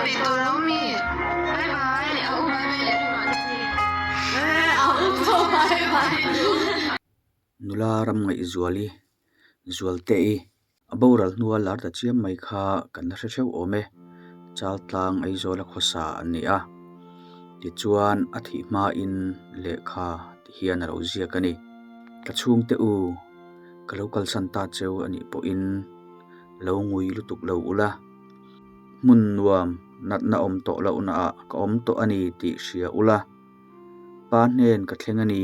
peih tawh lo mi? Bye bye, a u bye bye leh hnuah te ni. A u pawh bye bye duh. Nula ram ngaihzuali, Zualtei, a boral hnua lar ta chiam mai kha kan la hre theuh awm e. Chaltlang Aizawla khawsa an ni a, tichuan a thih hmain lehkha ti hian a lo ziak a ni. Ka chhungte u, ka lo kalsan ta cheu a nih pawhin lo ngui lutuk lo ula, hmun nuam natna awm tawh lohnaah ka awm tawh a ni tih hria ula, pa hnen ka thleng a ni.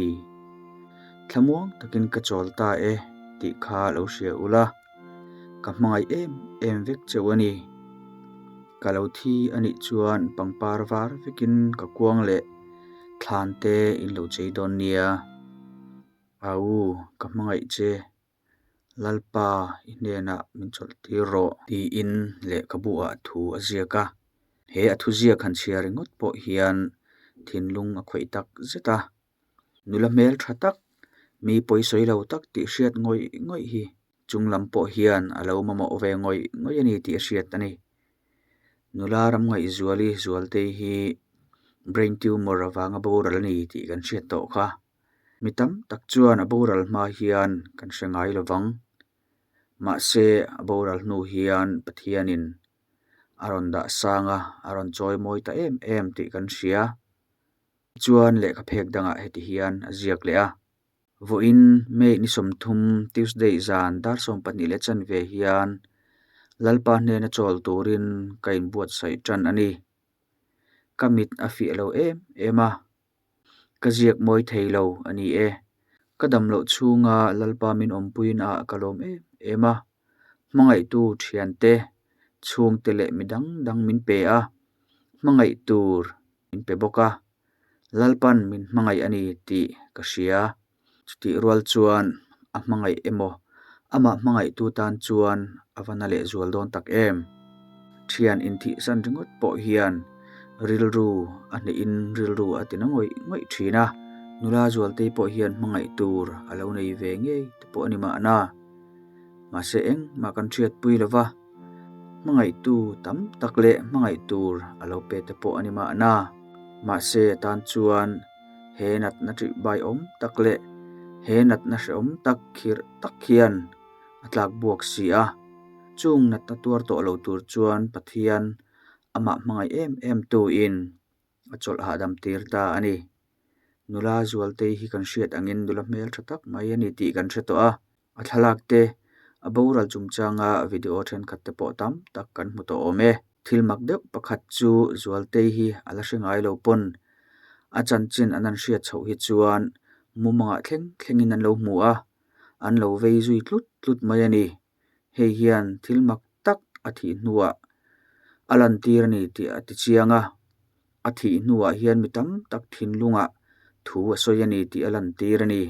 Thlamuang takin ka chawl ta e tih kha lo hria ula, ka hmangaih em em vek cheu a ni. Ka lo thi a nih chuan pangpar var vekin ka kuang leh thlan te in lo chei dawn nia. Au, ka hmangaih che. Lalpa i hnenah min chawlh tir rawh tiin lehkhabu ah thu a ziak a. He a thuziak han chhiar ringawt pawh hian thinlung a khawih tak zet a. Nula hmel tha tak, mi pawisawi lo tak tih hriat ngawih ngawih hi chung lam pawh hian a lo mamawh ve ngawih ngawih a ni tih a hriat a ni. Nula ram ngaihzuali Zualtei hi brain tumor avanga boral a ni tih kan hriat tawh kha. Mi tam tak chuan a boral hma hian kan hre ngai lo vang. Mahse, a boral hnu hian Pathianin a rawn dah sang a, a rawn chawi mawi ta em em tih kan hria. Chuan lehkha phek dangah heti hian a ziak leh a. Vawiin May ni 30 Tuesday zan dar 12 leh chanve hian Lalpa hnena chawl turin ka inbuatsaih tan a ni. Ka mit a fiah lo em em a. Ka ziak mawi thei lo a ni e. Ka dam loh chhunga Lalpa min awmpuiin ah ka lawm em em a. Hmangaihtu thiante, chhungte leh mi dang dang min pe a, hmangaih tur min pe bawk a. Lalpan min hmangaih a ni tih ka hria. Chutih rual chuan a hmangaih emaw, amah hmangaihtu tan chuan a va na lehzual dawn tak em? Thian inthihsan ringawt pawh hian rilru a hnehin rilru a ti na ngawih ngawih thin a, nula Zualtei pawh hian hmangaih tur a lo nei ve ngei te pawh a ni mahna. Mahse engmah kan hriatpui lo va, hmangaihtu tam tak leh hmangaih tur a lo pe te pawh a ni mahna. Mahse a tan chuan he natna ṭihbai awm tak leh he natna hrehawm tak khirh tak hian a tlak buak si a. Chung natna tuar tawh lo tur chuan Pathian amah hmangaih em em tuin a chawlh hahdam tir ta a ni. Nula Zualtei hi kan hriat angin nula hmel tha tak mai a ni tih kan hre tawh a. A thlalak te, a boral chungchanga video thenkhat te pawh tam tak kan hmu tawh awm e. Thil mak deuh pakhat chu Zualtei hi a la hre ngai lo pawn a chanchin an han hriat chhoh hi chuan mumangah thleng thlengin an lo hmu a, an lo vei zui tlut tlut mai a ni. Hei hian thil mak tak a thih hnuah a lantir a ni tih a ti chiang a, a thih hnuah hian mi tam tak thinlungah thu a sawi a ni tih a lantir a ni.